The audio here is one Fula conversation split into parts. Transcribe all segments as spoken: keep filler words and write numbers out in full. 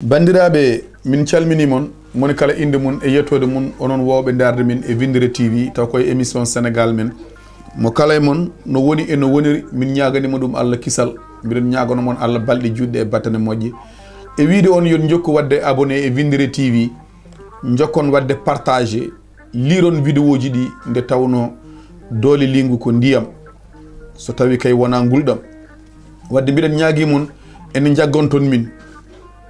Banndiraaɓe, min calminii mon, moni kala innde mum e yettoode mum, onon wowɓe ndaarde min e Winndere T V, taw koye émission Sénégal men. Mo kala e mon no woni e no woniri, min ñaaganii mo ɗum Allah kisal. Mbiɗen ñaagano mon Allah balɗe juutɗe e battane moƴƴe. E wiyde on, yo on njokku waɗde abonné e Winndere T V, njokkon waɗde partagé, liiron vidéoji ɗi nde tawnoo doole liingu ko ndiyam, so tawii kay wonaa ngulɗam. Waɗde mbiɗen ñaagii mon, ene njaggonton min,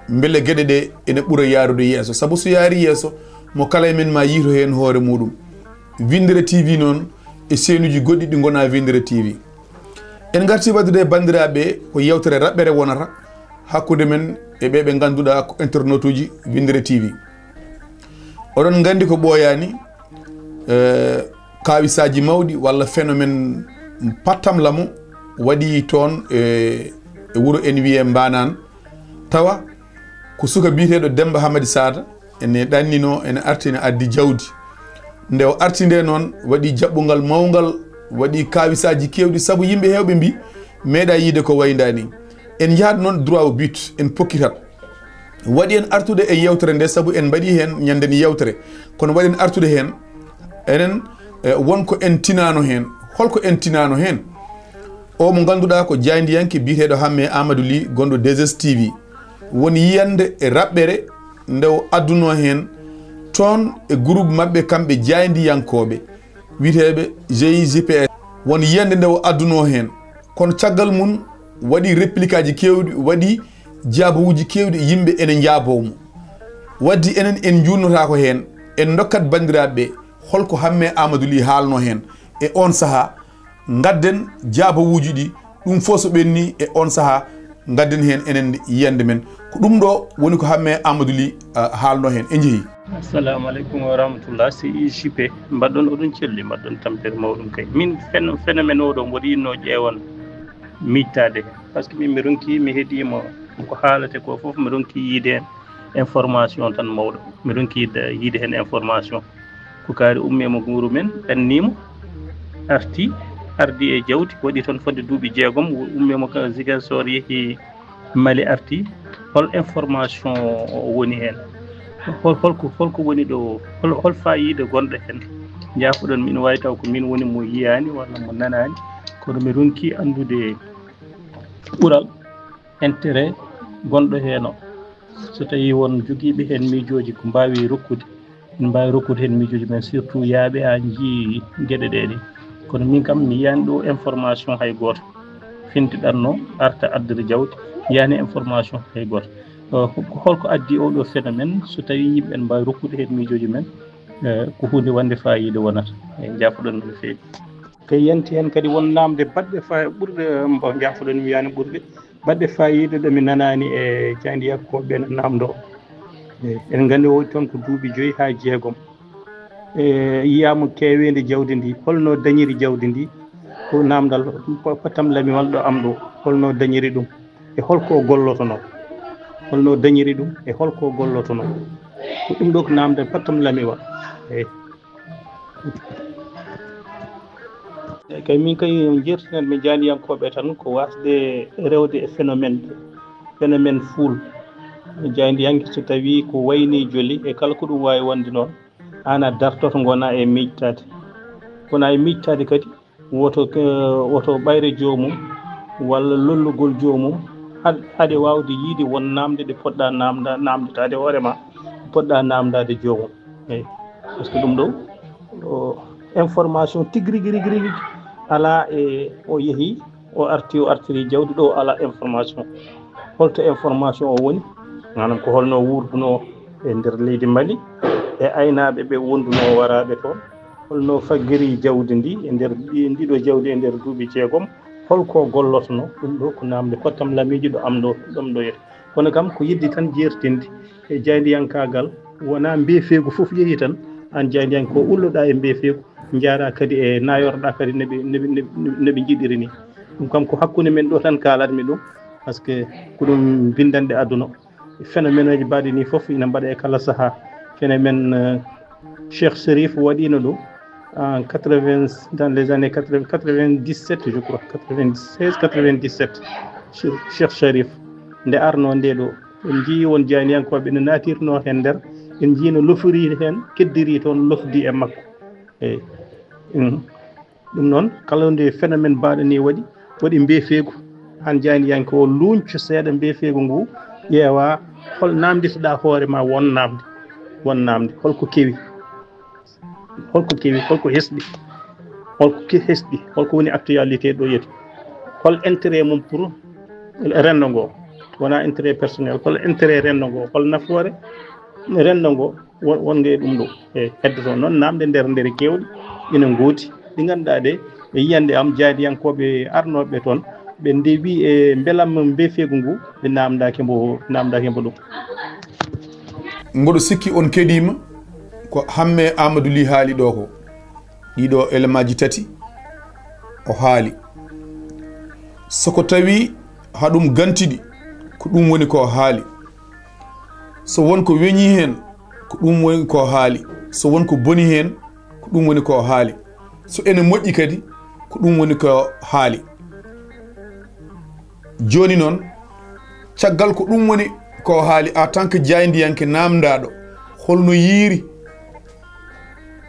mbele geɗe ɗe ene ɓura yaarude yeeso. Sabu so yaari yeeso, mo kala e men ma yiito heen hoore muɗum. Winndere T V noon e seenuji goɗɗi ɗi ngonaa Winndere T V. En ngartii waɗdude e banndiraaɓe ko yewtere raɓɓere wonata hakkunde men e ɓe ɓe ngannduɗaa ko internetuuji Winndere T V. Oɗon nganndi ko ɓooyaani, eh, kaawisaaji mawɗi walla phénomène pattam lamo waɗi toon e, e wuro en wiyee Mbaanaan. Tawa ko suka biyeteeɗo Demmba Hamadi Saata ene ɗanninoo, ene arti, ene addi jawdi. Nde o arti nde noon, waɗi jaɓɓungal mawngal, waɗi kaawisaaji keewɗi, sabu yimɓe heewɓe mbi meeɗa yiide ko waynda ni. En njahat noon droit au but, en pokkitat. Waɗi en artude e yewtere nde, sabu en mbaɗi heen ñande ni yewtere. Kono waɗi en artude heen, enen, eh, won ko en tinaano heen. Holko en tinaano heen? O mo ngannduɗaa ko jaayndiyanke biyeteeɗo Hamme Amadou Ly, gonɗo deux S T V. Woni yiyannde e raɓɓere nde o addunoo heen toon e groupe maɓɓe kamɓe jaayndiyankooɓe wiyeteeɓe G I G P S. Won yiyannde nde o addunoo heen. Kono caggal mum waɗi replikaaji keewɗi, waɗi jaabawuuji keewɗi, yimɓe ene njaaboo mo. Waddi enen en njuutnotaako heen, en ndokkat banndiraaɓe ɓe holko Hamme Amadou Ly haalnoo heen e oon sahaa. Ngadden jaabawuuji ɗi, ɗum fof so ɓenni e oon sahaa, ngadden heen enen yiyannde men. Ko ɗum ɗo woni ko Hamme Amadou Ly, ah, haalnoo heen. En njehii. Assalamu aleykum wa rahmatullah. C I J P, mbaɗɗon oɗon celli, mbaɗɗon tampere mawɗum kay. Min fen-, phénomène o ɗo mboɗo yiɗnoo ƴeewan miijtaade heen. Par ce que min mi ronki, mi heɗiima ko haalate ko fof, mi ronki yiide heen information tan mawɗo. Mi ronki yiide, yiide heen information. Ko kaari ummii mo wuro men, ɗannii mo, arti, ardi e jawdi, waɗi toon fodde duuɓi jeegom, ummii mo ka Ziguinchor, yehi Mali, arti. Hol information o woni heen? Hol, holko, holko woni ɗo? Hol, hol faayiida gonɗo heen? Njaafoɗon, min waawi taw ko min woni mo yiyaani walla mo nanaani, kono mi ronki anndude ɓural intérêt gonɗo heen o. So tawii won jogiiɓe heen miijooji ko mbaawi rokkude, en mbaawi rokkude heen miijooji men, surtout yaaɓe haa njii geɗe ɗee ɗi. Kono min kam, mi yiyaani ɗo information hay gooto. Fintiɗatno arta addere jawdi, yiyaani information hay gooto. Eh, holko addi oo ɗoo phénomène? So tawii yimɓe ene mbaawi rokkude heen miijooji men, eh, ko huunde wonde faayiida wonata. Eh, njaafoɗon min no feewi. Kay yanti heen kadi won naamnde baɗɗe fa-, ɓurɗe, mbo njaafoɗon mi wiyaani ɓurɗe, baɗɗe faayiida ɗe mi nanaani e jaayndiyankooɓe ɓe no naamndoo. Eey, eɗen nganndi o waɗi toon ko duuɓi joyi haa jeegom. E yiyaama keeweendi jawdi ndi, holno dañiri jawdi ndi? Ko naamndal pa-, pattam lamiwal ɗo am ɗo, holno dañiri ɗum? E holko o gollotonoo? Holno dañiri ɗum? E holko o gollotonoo? Ko ɗum ɗo ko naamndal pattam lamiwal. Eey. Eey, kay min kay jeertinan mi jaayndiyankooɓe tan ko waasde rewde e phénomène, phénomène fuul. Jaayndiyanke so tawii ko wayni joli e kala ko ɗum waawi wonde noon, aan a dartoto ngona e miijtaade. Wona e miijtaade kadi, woto, eh, woto ɓayre joomum walla lollugol joomum haɗ-, haɗe waawde yiide won naamnde ɗe poɗɗa naamnda-, naamndataade hoore ma, poɗɗa naamndaade joomum. Eey. Par ce que ɗum ɗo, o, information tigi rigi, rigi, rigi alaa e o yehi, o arti, o artiri jawdi ɗo alaa information. Holto information o woni? Maanaam ko holno wuurdunoo e nder leydi Mali, e aynaaɓe ɓe wondunoo waraaɓe toon? Holno faggiri jawdi ndi e nder ɗi-, ndiɗo jawdi e nder duuɓi jeegom? Holko gollotonoo? Ɗum ɗo ko naamnde pottam lamiiji ɗo am ɗo, ɗum ɗo yete. Kono kam ko yidde tan jeertinde e jaayndiyankaagal, wonaa mbeefeegu fof yehi tan, aan jaayndiyanke ko ulloɗaa e mbeefeegu, njaaraa kadi e nayorɗaa kadi no ɓe, no ɓe, no ɓe, no ɓe njiɗiri ni. Ɗum kam ko hakkunde men ɗo tan kaalatmi ɗum, par ce que ko ɗum binndanɗe aduna. Phénomène uji mbaɗi ni fof ina mbaɗa e kala sahaa. Phénomène, euh, Cheikh Chérif waɗino ɗum en quatre-vingts, dans les années quatre-vingts, quatre-vingt-dix-sept, je crois, quatre-vingt-seize, quatre-vingt-dix-sept. Che-, Cheikh Chérif, nde arno nde ɗo, En njii won jaayndiyankooɓe no naatirnoo heen nder, en njii no lofori heen, keddiri toon, lofdi e makko. Eey. Mm. Ɗum noon, kala nde phénomène mbaɗo nii waɗi, waɗi mbeefeegu, aan jaayndiyanke o luuñco seeɗa mbeefeegu ngu, ƴeewa hol naamnditoɗaa hoore ma won naamnde, won naamnde, holko kewi? Holko kewi, holko hesɗi, holko ke-, hesɗi, holko woni actualité ɗo yeeto? Hol intérêt mum pour renndo ngo? Wonaa intérêt personnel, hol intérêt renndo ngo? Hol nafoore renndo ngo won-, wonde e ɗum ɗo? E heddoto noon naamnde nder nder keewɗe ina ngooti, ɗi ngannduɗaa ɗe e yiyannde am, jaayndiyankooɓe arnooɓe toon, ɓe ndewi e mbelam mbeefeegu ngu, ɓe naamndaaki mbo, naamndaaki mbo ɗum. Mboɗo sikki on keɗiima ko Hammee Aamadu Lih haali ɗoo ko. Ɗiɗo élémentji tati o haali. So ko tawi haɗum gantiɗi, ko ɗum woni ko haali. So won ko weñi heen, ko ɗum woni ko haali. So won ko boni heen, ko ɗum woni ko haali. So ene moƴƴi kadi, ko ɗum woni ko haali. Jooni noon, caggal ko ɗum woni ko haali, en tant que jaayndiyanke naamndaaɗo, holno yiiri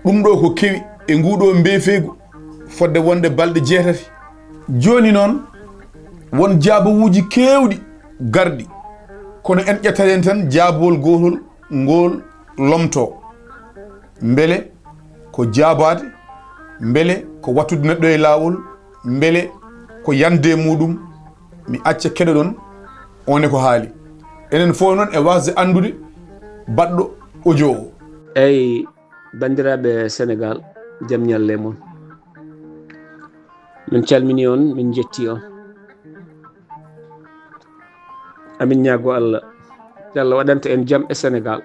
ɗum ɗo ko kewi e nguɗo mbeefeegu fodde wonde balɗe jeetati? Jooni noon, won jaabawuuji keewɗi garɗi, kono en ƴettat heen tan jaabawol gootol ngol lomtoo. Mbele ko jaabaade, mbele ko wattude neɗɗo e laawol, mbele ko yande e muɗum? Mi acca keɗoɗon, on e ko haali. Enen fof noon e waasde anndude baɗɗo audio o. Eyi, banndiraaɓe Senegaal, jam ñalle e mon. Min calmini on, min njetti on. Amin ñaago Allah, yo Allah waɗanta en jam e Senegaal,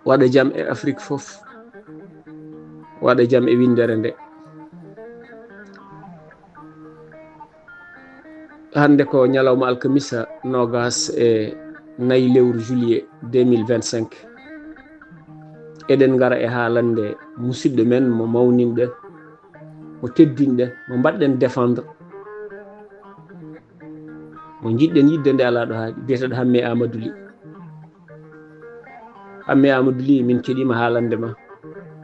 waɗa jam e Afrik fof, waɗa jam e winndere nde. Hannde ko ñalawma alkamisa noogaas e nayi lewru juillet deux mille vingt-cinq. Eɗen ngara e haalande musidɗo men mo mawninɗen, mo teddinɗen, mo mbaɗɗen défendre, mo njiɗɗen yiɗde nde alaa ɗo haaɗi, biyeteeɗo Hammee Aamadu Lih. Hammee Aamadu Lih, min keɗiima haalande ma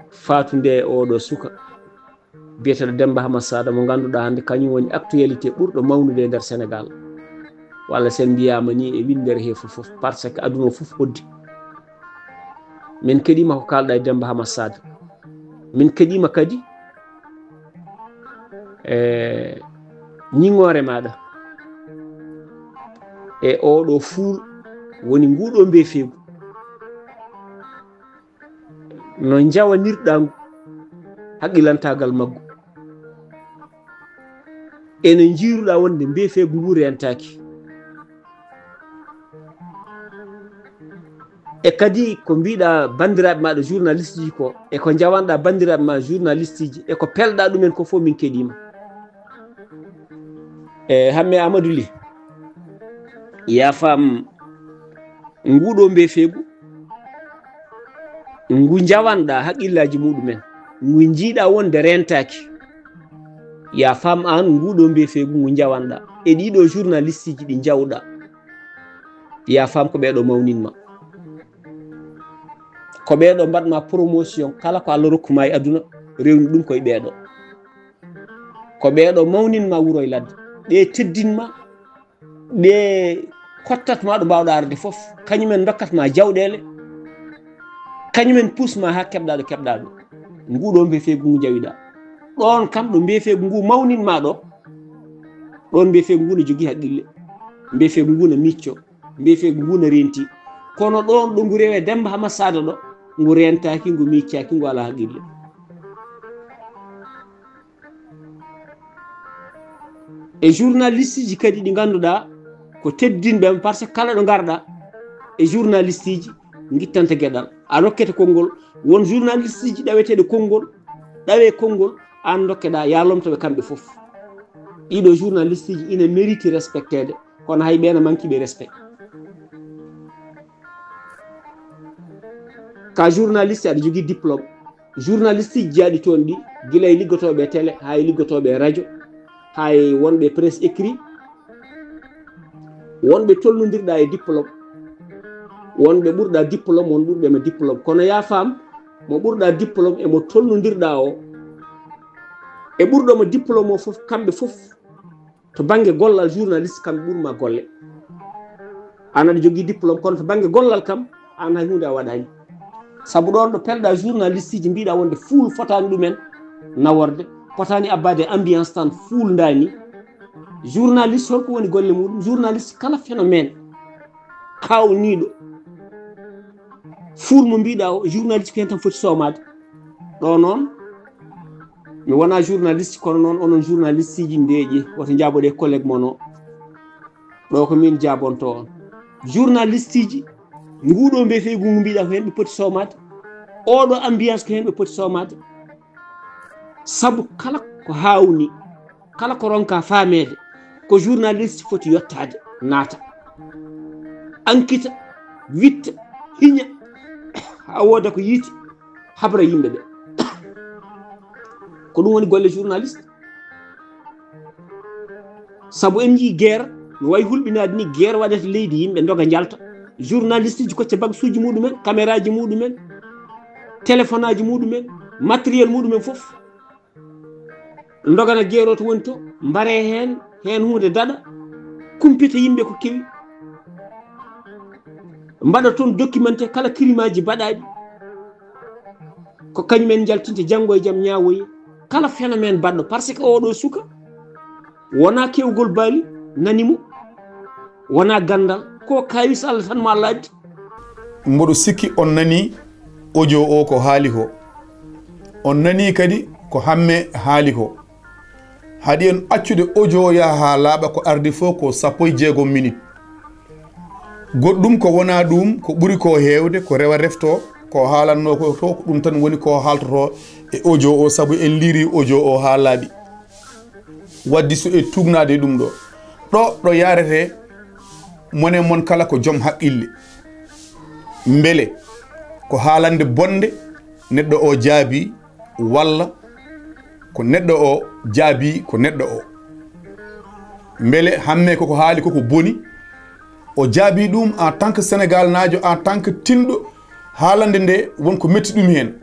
faatunde e oɗo suka biyeteeɗo Demmba Hama Saada, mo ngannduɗaa hannde kañum woni actualité ɓurɗo mawnude e nder Senegaal, walla sen mbiyaama ni e winndere he fof fof, par ce que aduna o fof hoddi. Min keɗiima ko kaalɗaa e Demmba Hama Saada. Min keɗiima kadi e ñiŋoore maaɗa e oɗo fuul woni nguɗo mbeefeegu. No njawanirɗaa ngu haqqilantaagal maggu. Ene njiiruɗaa wonde mbeefeegu ngu reentaaki. E kadi ko mbiɗa banndiraaɓe maaɗa journaliste ji ko, e ko njawanɗaa banndiraaɓe ma journaliste ji, e ko pelɗaa ɗumen ko fof min keɗiima. E Hammee Aamadu Lih, yaa faam nguɗo mbeefeegu, ngu njawanɗaa haqqillaaji muɗumen, ngu njiiɗaa wonde reentaaki. Yaa faam aan nguɗo mbeefeegu ngu njawanɗaa, e ɗiɗo journaliste ji ɗi njawɗaa. Yaa faam ko ɓeeɗo mawnin ma. Ko ɓeeɗo mbaɗ ma promotion, kala ko Allah rokku ma e aduna, rewni ɗum koye ɓeeɗo. Ko ɓeeɗo mawnin ma wuro e ladde. Ɓe teddin ma, ɓe kottat ma ɗo mbaawɗa arde fof. Kañumen ndokkat ma jawɗeele. Kañumen puus ma haa keɓɗa ɗo keɓɗa ɗo. Nguɗo mbeefeegu ngu njawiɗa. Ɗoon kam ɗo mbeefeegu ngu mawnin ma ɗo. Ɗoon mbeefeegu ngu ne jogii haqqille. Mbeefeegu ngu ne micco. Mbeefeegu ngu ne reenti. Kono ɗoon ɗo ngu rewe Demmba Hama Saada ɗo, ngu reentaaki, ngu miccaaki, ngu alaa haqqille. E journaliste ji kadi ɗi ngannduɗaa ko teddinɓe ma, par ce que kala ɗo ngarɗaa e journaliste ji ngittanta geɗal. A rokkete konngol, won journaliste ji ɗaweteeɗo konngol, ɗawe konngol, aan ndokkeɗaa, yaa lomtoɓe kamɓe fof. Ɗiɗo journaliste ji ina mérite respecteede, kono hay ɓeena manki ɓe respect. Ka journaliste aɗa jogii diplôme. Journaliste ji jaaɗi toon ɗi, gila e liggotooɓe e télé, haa e liggotooɓe e radio, haa e wonɓe e presse écrit, Wonɓe tolnondirɗa e diplôme, wonɓe ɓurɗa diplôme, won ɓurɓe ma diplôme. Kono ya faam, mo ɓurɗa diplôme e mo tolnondirɗa o, e ɓurɗo ma diplôme o fof, kamɓe fof, to bannge gollal journaliste, kamɓe ɓurma golle. An aɗa jogii diplôme, kono to bannge gollal kam, an hay huunde a waɗaani. Sabu ɗoon ɗo pelɗa journaliste ji mbiɗa wonde fuul fotaani ɗumen naworde, fotaani abbade ambiance tan fuul ndani. Journaliste holko woni golle muɗum? Journaliste kala phénomène hawniiɗo fuul mo mbiɗa o, journaliste ko heen tan foti somaade. Ɗo noon, mi wona journaliste, kono noon onon journaliste ji ndeeƴi, woto njaaboɗe collègue mon o. Ɗo ko min jaabonto on. Journaliste ji, nguɗo mbiyetegu ngu mbiɗa ko heen ɓe poti somaade. Oɗo ambiance ko heen ɓe poti somaade. Sabu kala ko hawni, kala ko ronka faameede, ko journaliste foti yottaade, naata, ankita, witta, hiña, haa wooda ko yiiti, habra yimɓe ɓe. Ko ɗum woni golle journaliste. Sabu en njii guerre, no wayi hulɓinaade ni, guerre waɗata leydi, yimɓe ndoga njalta. Journaliste ji kocca bagsuuji muɗumen, caméra ji muɗumen, téléphone aji muɗumen, matériel muɗumen fof. Ndogana guerre o to woni to, mbare heen, heen huunde daɗa, kumpita yimɓe ko kewi. Mbaɗa toon documenté kala crime aji baɗaɗi. Ko kañum en njaltinta janngo e jam ñaawoye. Kala phénomène baɗɗo, parce que oɗo suka, wona kewgol baali, nani mo, wona ganndal, ko kawis Allah tan mo Allah addi. Mboɗo sikki on nani audio o ko haali ko. On nani kadi ko Hammee haali ko. Haɗi en accude audio o yaha haa laaɓa, ko ardi fof ko sappo e jeegom minutes. Goɗɗum ko wona ɗum, ko ɓuri ko heewde, ko rewa refto, ko haalanno ko to, ko ɗum tan woni ko haaltoto e audio o, sabu en liiri audio o haa laaɓi. Waddi so e tuugnaade e ɗum ɗo. Ɗo, ɗo yaarete, mone mon kala ko joom haqqille. Mbele ko haalande bonde neɗɗo o jaabi, walla ko neɗɗo o jaabi ko neɗɗo o? Mbele Hammee koko haali koko boni, o jaabi ɗum en tant que Sénégal naajo, en tant que tinɗo haalande nde won ko metti ɗum heen?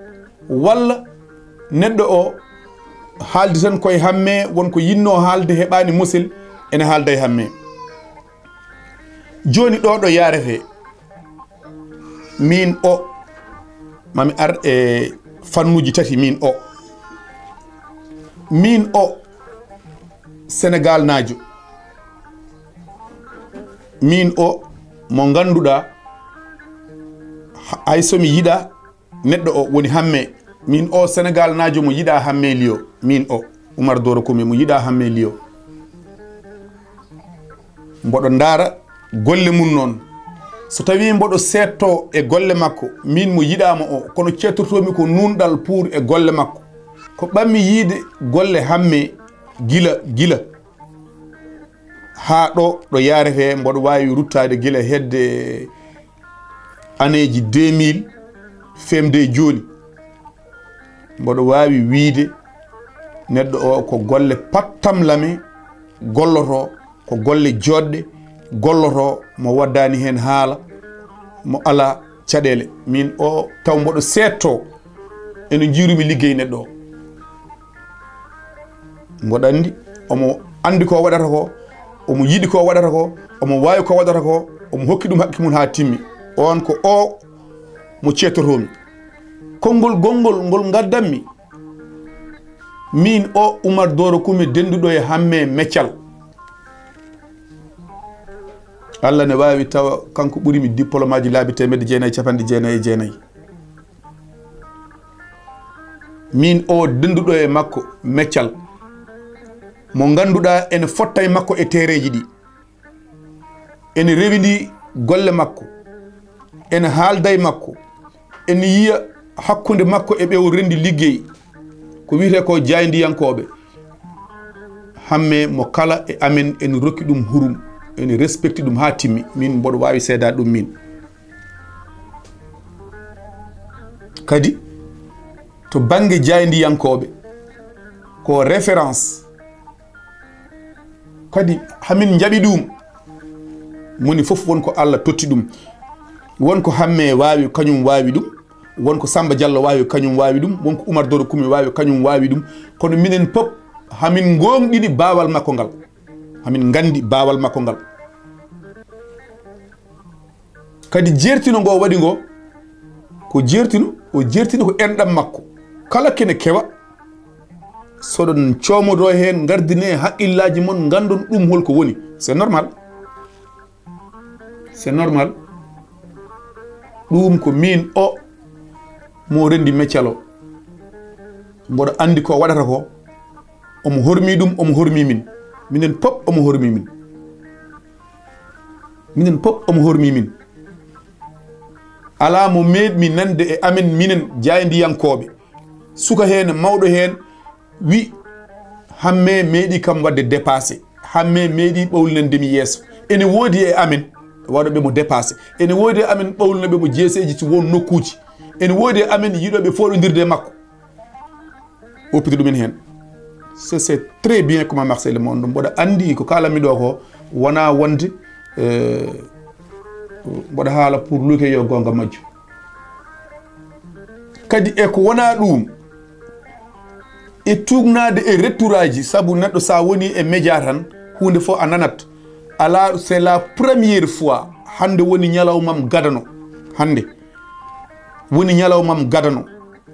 Walla neɗɗo o haaldi tan koye Hammee, won ko yinnoo haalde heɓaani mosel, ene haalda e Hammee? Jooni ɗo ɗo yaarete, miin o, mami ar e fannuuji tati, miin o. Miin o, Senegaal naajo. Miin o, mo ngannduɗaa, ha-, hay so mi yiɗaa, neɗɗo o woni Hammee. Miin o, Senegaal naajo mo yiɗaa Hammee Liyo. Miin o, Umar Dooro Kume, mo yiɗaa Hammee Liyo. Mboɗo ndaara golle mum noon. So tawii mboɗo seedtoo e golle makko, miin mo yiɗaama o, kono ceedtortoomi ko nuunɗal pour e golle makko. Ko ɓammi yiide golle Hammee gila, gila. Haa ɗo, ɗo yaarete, mboɗo waawi ruttaade gila hedde aneeji deux mille, femde e jooni. Mboɗo waawi wiyde neɗɗo o ko golle pattamlame gollotoo, ko golle jooɗɗe gollotoo, mo waddaani heen haala, mo alaa caɗeele. Miin o taw mboɗo seedtoo eno njiirumi liggey neɗɗo o. Mboɗo anndi, omo anndi ko waɗata ko, omo yiɗi ko waɗata ko, omo waawi ko waɗata ko, omo hokki ɗum haqqe mum haa timmi. Oon ko o mo ceedtotoomi. Konngol gonngol ngol ngaddanmi, miin o Umar Dooro Kume dennduɗo e Hammee Meccal. Allah ne waawi tawa kanko ɓurimi diplôme aji laabi teemedde jeenayi, capanɗe jeenayi e jeenayi. Miin o dennduɗo e makko Meccal, mo ngannduɗaa ene fotta e makko e tereeji ɗi, ene rewindi golle makko, ene haalda e makko, ene yiya hakkunde makko e ɓe o renndi liggey, ko wiyetee ko jaayndiyankooɓe. Hammee mo kala e amen ene rokki ɗum hurum, ene respecti ɗum haa timmi. Miin mboɗo waawi seedaade ɗum miin. Kadi to bannge jaayndiyankooɓe, ko référence. Kadi hamin njaɓi ɗum. Moni fof won ko Allah totti ɗum. Won ko Hamme waawi, kañum waawi ɗum. Won ko Samba Diallo waawi, kañum waawi ɗum. Won ko Oumar Doro Kumi waawi, kañum waawi ɗum. Kono minen pop, hamin ngoongɗini baawal makko ngal. Hamin nganndi baawal makko ngal. Kadi jeertino ngo waɗi ngo, ko jeertino, o jeertino ko enɗam makko. Kala kene kewa, soɗon coomodo heen, ngardine haqqillaaji mon, nganndon ɗum holko woni. C'est normal. C'est normal. Ɗum ko min o mo renndi meccal o. Mboɗo anndi ko waɗata ko. Omo hormi ɗum, omo hormi min. Minen pop omo hormi min. Minen pop omo hormi min. Alaa mo meeɗmi nande e amen minen jaayndiyankooɓe. Suka heen, mawɗo heen, wi, Hamme meeɗi kam waɗde dépassé. Hamme meeɗi ɓawlinande mi yeeso. Ene woodi e amen waɗooɓe mo dépassé. Ene woodi e amen ɓawlinooɓe mo jeeseeji si won nokkuuji. Ene woodi e amen yiɗooɓe fooɗondirde e makko. Oppiti ɗumen heen. C'est, c'est très bien, comment Marcel Mondo. Mboɗo anndi ko kaalanmi ɗo ko wona wonde, eh, mboɗo haala pour luke yo goonga majjo. Kadi e ko wona ɗum, e tuugnaade e retouraaji, sabu neɗɗo sa woni e média tan, huunde fof a nanat. Alaa, c'est la première fois, hannde woni ñalawmam gadano. Hannde woni ñalawmam gadano.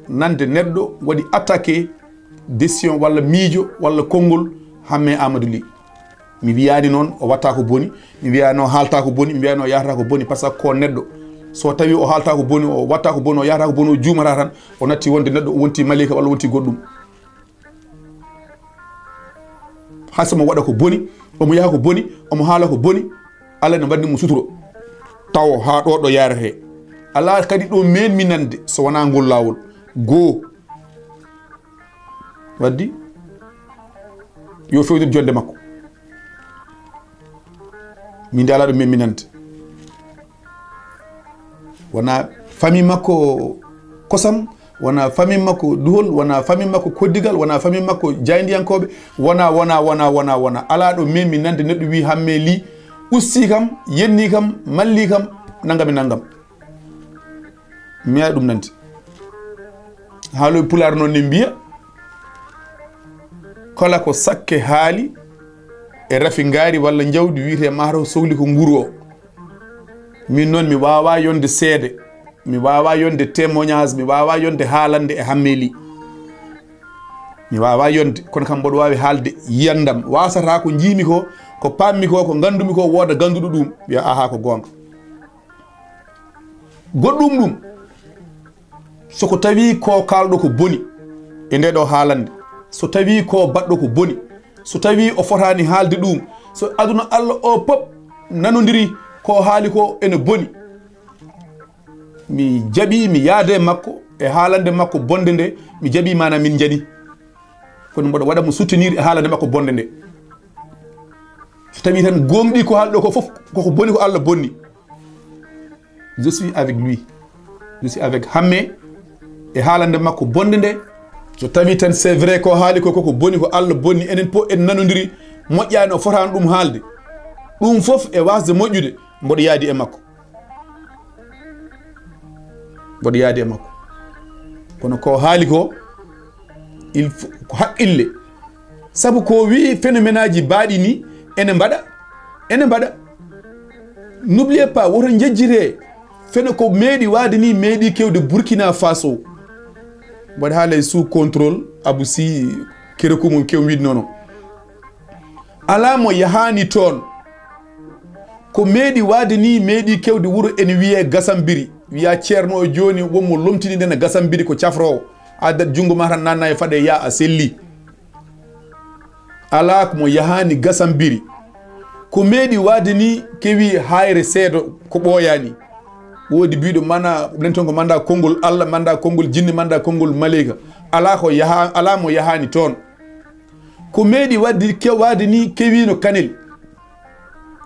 Nande neɗɗo waɗi attaqué décision walla miijo walla konngol Hamme Amadou Ly. Mi wiyaani noon o watta ko boni, mi wiyaani o haalta ko boni, mi wiyaani o yahata ko boni, par ce que ko neɗɗo. So tawi o haalta ko boni, o watta ko boni, o yahata ko boni, o juumata tan, o natti wonde neɗɗo, o wonti maleyka walla o wonti goɗɗum. Hay so mo waɗa ko boni, omo yaha ko boni, omo haala ko boni, Allah ne mbaɗni mo suturo. Tawo haa ɗo, ɗo yaarete. Alaa kadi ɗo menmi nande so wonaa ngol laawol. Goo. Waddi yo fewtir jonde makko. Min de alaa ɗo menmi nande. Wona famille makko kosam, wona famille makko duhol, wona famille makko koddigal, wona famille makko jaayndiyankooɓe, wona, wona, wona, wona, wona. Alaa ɗo menmi nande neɗɗo wi Hamme Ly usti kam, yenni kam, malli kam, nanngam e nanngam. Mi yi'aani ɗum nande. Haalooɓe Pulaar noon ne mbiya, kala ko sakke haali e rafi ngaari walla njawdi wiyetee maaro sohli ko nguru o. Min noon mi waawaa yonde seede, mi waawaa yonde témoignage, mi waawaa yonde haalande e Hamme Ly. Mi waawaa yonde, kono kam mboɗo waawi haalde yiyandam. Waasata ko njiimi ko, ko paammi ko, ko nganndumi ko, wooda gannduɗo ɗum, wiya, "Ahaa, ko goonga." Goɗɗum ɗum, so ko tawi ko kaalɗo ko boni e nde ɗo haalande, so tawi ko baɗɗo ko boni, so tawi o fotaani haalde ɗum, so aduna Allah o pop nanondiri ko haali ko ene boni, mi jaɓi mi yaada e makko e haalande makko bonde nde, mi jaɓi maanaam min njani. Kono mboɗo waɗa mo soutenir e haalande makko bonde nde. So tawi tan gooŋɗi ko haalɗo ko fof, koko boni ko Allah bonni. Je suis avec lui. Je suis avec Hamme e haalande makko bonde nde. So tawi tan c'est vrai ko haali ko koko boni ko Allah bonni, enen po en nanondiri, moƴƴaani o fotaano ɗum haalde. Ɗum fof e wasde moƴƴude, mboɗo yaadi e makko. Mboɗo yaadi e makko. Kono ko haali ko, il faut, ko haqqille. Sabu ko wii phénomène aji baaɗi ni ene mbaɗa, ene mbaɗa. N'oubliez pas, woto njejjitee, fene ko meeɗi waade ni, meeɗi kewde Burkina Faso. Mboɗo haala e sous contrôle, Abou Sy, Kérékou mo kew wiɗnono. Alaa mo yahaani toon. Ko meeɗi waade ni, meeɗi kewde wuro ene wiyee Gasambiri. Wiya ceerno o jooni, won mo lomtini nden Gasambiri ko cafroowo. Addat junngo ma tan nanna e faɗe, ya a selli. Alaa ko mo yahaani Gasambiri. Ko meeɗi waade ni, kewi haayre seedo ko ɓooyaani. Woodi biiɗo mana, ɓen toon ko manda konngol Allah, manda konngol jinne, manda konngol maleyka. Alaa ko yaha-, alaa mo yahaani toon. Ko meeɗi waɗde ke-, waade ni kewiino Kanel.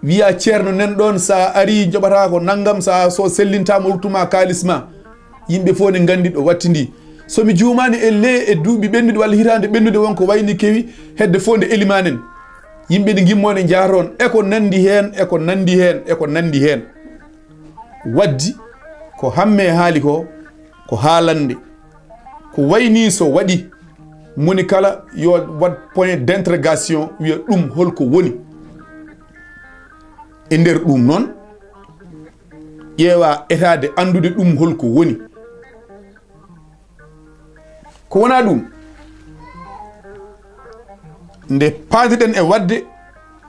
Wiya ceerno nen ɗoon, sa ari joɓata ko nanngam, sa so sellintaama ruttuma kaalis ma. Yimɓe fof ne nganndi ɗo wattindi. So mi juumaani e le, e duuɓi ɓennuɗi walla hitaande ɓennude won ko wayni kewi hedde fof nde Elimanen. Yimɓe ne ngimmo ne njahata on, e ko nandi heen, e ko nandi heen, e ko nandi heen. Waddi ko Hammee haali ko, ko haalande. Ko wayni so waɗi, moni kala yo waɗ point d'interrogation, wiya ɗum holko woni. E nder ɗum noon, ƴeewa etaade anndude ɗum holko woni. Ko wonaa ɗum, nde paadiɗen e waɗde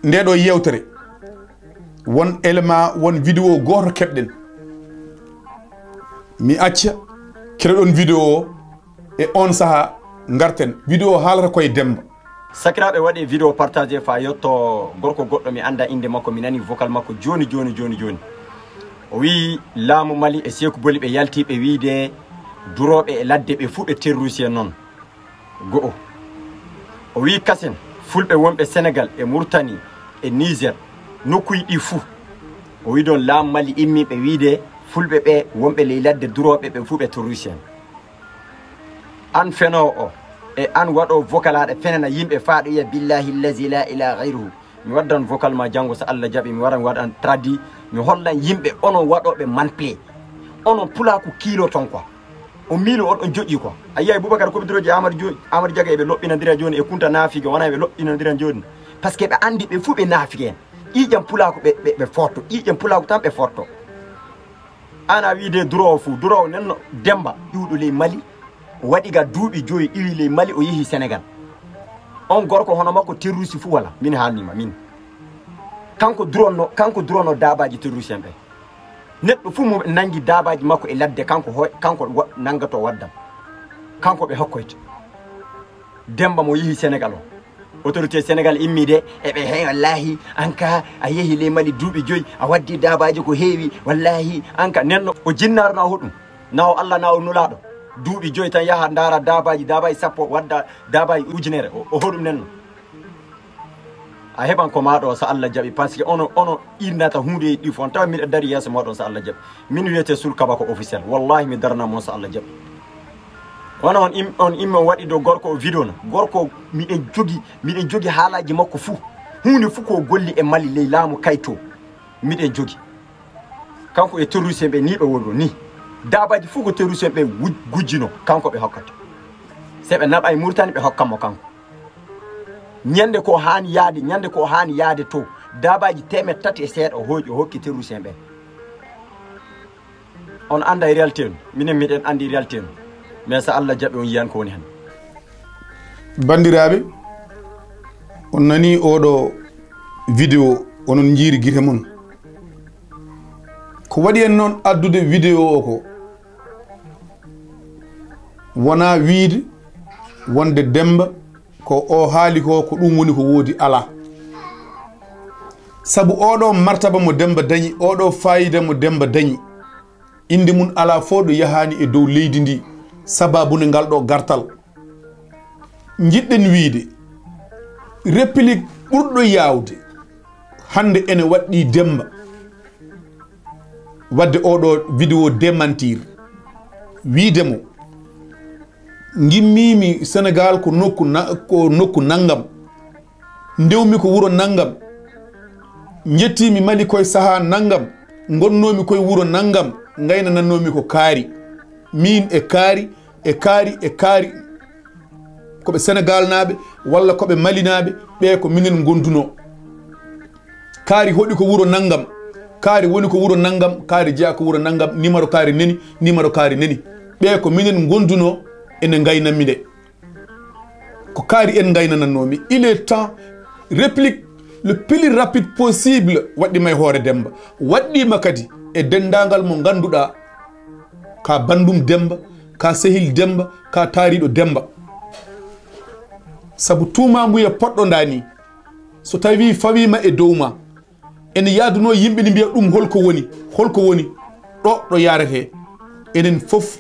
ndee ɗoo yeewtere, won élément, won vidéo gooto keɓɗen. Mi acca keɗoɗon vidéo o, e oon sahaa ngarten. Vidéo haalata koye Demmba. Sakiraaɓe, waɗee vidéo partagé faa yotto gorko goɗɗo, mi anndaa innde makko, mi nanii vocal makko jooni, jooni, jooni, jooni. O wiyi laamu Mali e Seeku Boli ɓe yaltii ɓe wiyde durooɓe e ladde ɓe fuu ɓe terroriste en noon. Go'o. O wiyi kasen, fulɓe wonɓe Senegal e Murtani e Niger, nokkuuji ɗi fuu. O wiyi ɗoon laamu Mali immii ɓe wiyde fulɓe ɓe wonɓe ley ladde durooɓe ɓe fuu ɓe terroriste en. Aan fenoowo o, e aan waɗoowo vocal aɗa fenana yimɓe faa ɗo wiya billahi allazi la ilaha gayruhu. Mi waddan vocal ma janngo so Allah jaɓi, mi wara mi waɗan tradi, mi hollan yimɓe onon waɗooɓe manple. Onon pulaaku kiilo ton quoi. O miilo oɗon joƴƴi quoi. A yiyay Boubacar Kobidiroji Amadou Jo-, Amadou Diaga eɓe loɓɓinandira jooni e Kunta Naafige wona eɓe loɓɓinandira jooni. Parce que ɓe anndi ɓe fuu ɓe naafige en. Ƴiiƴam pulaaku ɓe, ɓe, ɓe fotto. Ƴiiƴam pulaaku tan ɓe fotto. Aan a wiide duroowo fuu, duroowo nenno Demmba iwɗo ley Mali, o waɗi ga duuɓi joyi iwi ley Mali, o yehi Senegal. On gorko hono makko terroriste fuu wala, min haalnii ma, min. Kanko duronno, kanko duronno daabaaji terroriste en ɓe. Neɗɗo fuu mo nanngi daabaaji makko e ladde, kanko hoy-, kanko wa-, nanngato waddan. Kanko ɓe hokkoyta. Demmba mo yehi Senegal o. Autorité Senegal immii de, eɓe, "Hey, wallahi, an ka, a yehi ley Mali duuɓi joyi, a waddi daabaaji ko heewi, wallahi, an ka." Nenno, o jinnaaɗo na o hoɗum? Na o Allah, na o nulaaɗo? Duuɓi joyi tan yaha ndaara daabaaji, daabaaji sappo, wadda daabaaji ujunere. O, o hoɗum nenno? A heɓan ko maaɗo so Allah jaɓi, parce que ono, ono irnata huunde e ɗi fof, on tawa miɗa dari yeeso mooɗon so Allah jaɓi. Min wiyete Sul Kaba ko officiel. Wallahi mi darana mon so Allah jaɓi. Wona on im-, on immi on waɗi dow gorko o vidéo na. Gorko miɗen jogi, miɗen jogi haalaaji makko fuu. Huunde fuu ko o golli e Mali ley laamu Kayto. Miɗen jogi. Kanko e terroriste ɓe ni ɓe wonno ni. Daabaaji fuu ko terroriste ɓe wuj-, gujjino, kanko ɓe hokkata. Se ɓe naɓa e Murtani ɓe hokkan mo kanko. Ñande ko haani yaade, ñande ko haani yaade to. Daabaaji teemeɗɗe tati e seeɗa o hooƴi o hokki terroriste ɓe. On annda e réalité on, minen miɗen anndi réalité on. Mais so Allah jaɓi on yiyan ko woni hen. Banndiraaɓe, on nanii oɗo vidéo, onon njiiri gite mon. Ko waɗi en noon addude vidéo o ko, wonaa wiide wonde Demmba ko o haali ko, ko ɗum woni ko woodi, alaa. Sabu oɗo martaba mo Demmba dañi, oɗo fayida mo Demmba dañi, innde mum alaa fof ɗo yahaani e dow leydi ndi, sababu nde ngal ɗo gartal. Njiɗɗen wiide, réplique ɓurɗo yaawde hannde ene waɗɗii Demmba. Waɗde oɗo vidéo démentir, wiide mo, ngimmiimi Senegal ko nokku na-, ko nokku nanngam, ndewmi ko wuro nanngam, njettiimi Mali koye sahaa nanngam, ngonnoomi koye wuro nanngam, ngaynanannoomi ko kaari. Miin e kaari, e kaari, e kaari. Ko ɓe Senegal naaɓe walla ko ɓe Mali naaɓe, ɓe ko minen ngondunoo. Kaari hoɗi ko wuro nanngam, kaari woni ko wuro nanngam, kaari jeyaa ko wuro nanngam, numéro kaari nani, numéro kaari nani. Ɓe ko minen ngondunoo, ene ngaynanmi nde. Ko kaari en ngaynanannoomi. Il est temps, réplique le plus rapide possible waɗɗiima e hoore Demmba. Waɗɗiima kadi e denndaangal mo ngannduɗaa ka banndum Demmba, ka sehil Demmba, ka taariiɗo Demmba. Sabu tuumaambuya poɗɗo ndaa nii, so tawii fawiima e dow ma, ene yaadunoo yimɓe ne mbiya ɗum holko woni, holko woni, ɗo, ɗo yaaretee. Enen fof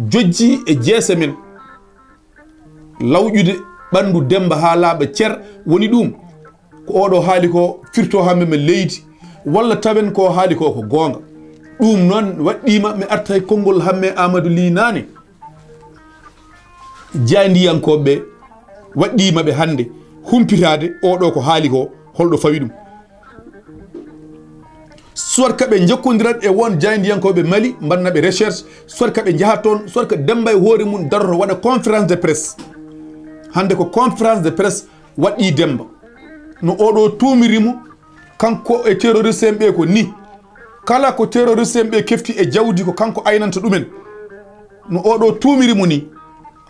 jojji e jeese men. Lawƴude ɓanndu Demmba haa laaɓa cer woni ɗum. Ko oɗo haali ko firto haa mema leydi, walla tawen ko haali ko ko goonga. Ɗum noon waɗɗiima mi arta e konngol Hammee Aamadu Lih naane. Jaayndiyankooɓe ɓe waɗɗiima ɓe hannde, humpitaade oɗo ko haali ko, holɗo fawi ɗum. Soit ka ɓe njokkondirat e won jaayndiyankooɓe Mali, mbanna ɓe recherche, soit ka ɓe njaha toon, soit ka Demmba e hoore mum daroto waɗa conférence de presse. Hannde ko conférence de presse waɗɗii Demmba. No oɗo tuumiri mo, kanko e terroriste en ɓe ko ni. Kala ko terroriste en ɓe kefti e jawdi ko kanko aynanta ɗumen. No oɗo tuumiri mo ni,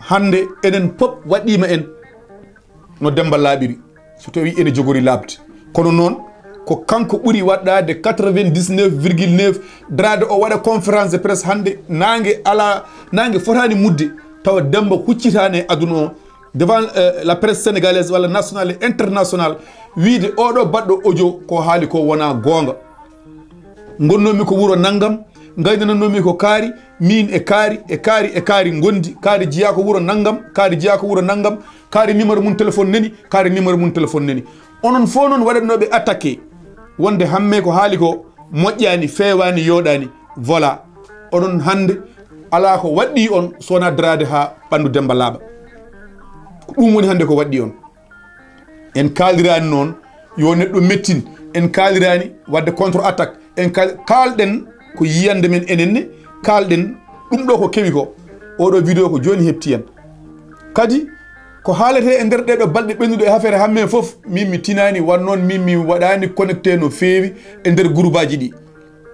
hannde enen pop waɗɗiima en no Demmba laaɓiri, so tawi ene jogori laaɓde. Kono noon, ko kanko ɓuri waɗɗaade quatre-vingt-dix-neuf virgule neuf, daraade o waɗa conférence de presse hannde, naange alaa, naange fotaani mudde, tawa Demmba huccitaani e aduna o, devant, euh, la presse sénégalaise walla nationale et internationale, wiide oɗo baɗɗo audio ko haali ko wonaa goonga. Ngonnoomi ko wuro nanngam, ngaynananoomi ko kaari, miin e kaari, e kaari, e kaari ngondi, kaari jeyaa ko wuro nanngam, kaari jeyaa ko wuro nanngam, kaari numéro mum téléphone nani, kaari numéro mum téléphone nani. Onon fof noon waɗatnooɓe attaqué, wonde Hammee ko haali ko moƴƴaani, feewaani, yooɗaani. Voilà. Onon hannde alaa ko waɗɗii on so wonaa daraade haa ɓanndu Demmba laaɓa. Ko ɗum woni hannde ko waɗɗii on. En kaaliraani noon yo neɗɗo mettin. En kaaliraani waɗde contre attaque. En kaal-, kaalɗen ko yiyannde men enen ne, kaalɗen ɗum ɗo ko kewi ko. Oɗo vidéo ko jooni heɓti en. Kadi ko haaletee e nder ɗee ɗo balɗe ɓennuɗe e affaire Hammee fof, min mi tinaani, wan noon min mi waɗaani connecté no feewi e nder groupe aji ɗi.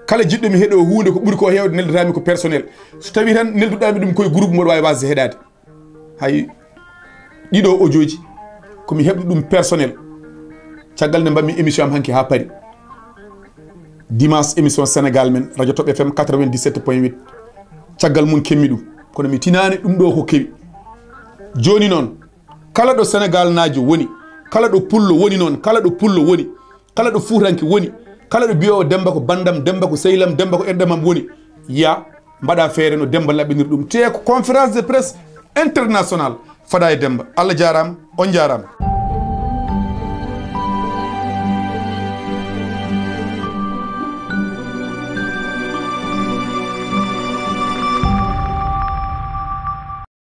Kala jiɗɗo mi heɗo huunde ko ɓuri ko heewde neldataami ko personnel. So tawii tan nelduɗaami ɗum koye groupe mboɗo waawi waasde heɗaade. Hay ɗiɗo audio ji ko mi heɓi ɗum personnel. Caggal nde mbaɗmi émission am hanki haa Paris. Dimanche émission Sénégal men, Radio Top F M quatre-vingt-dix-sept point huit. Caggal mum keɓmi ɗum. Kono mi tinaani ɗum ɗo ko kewi. Jooni noon, kala ɗo Sénégal naajo woni, kala ɗo pullo woni noon, kala ɗo pullo woni, kala ɗo fuutanke woni, kala ɗo biyoowo Demmba ko banndam, Demmba ko sehil am, Demmba ko enɗam am woni, ya mbaɗa feere no Demmba laɓɓiniri ɗum. Te ko conférence de presse internationale fada e Demmba. Allah jaaraama, on jaaraama.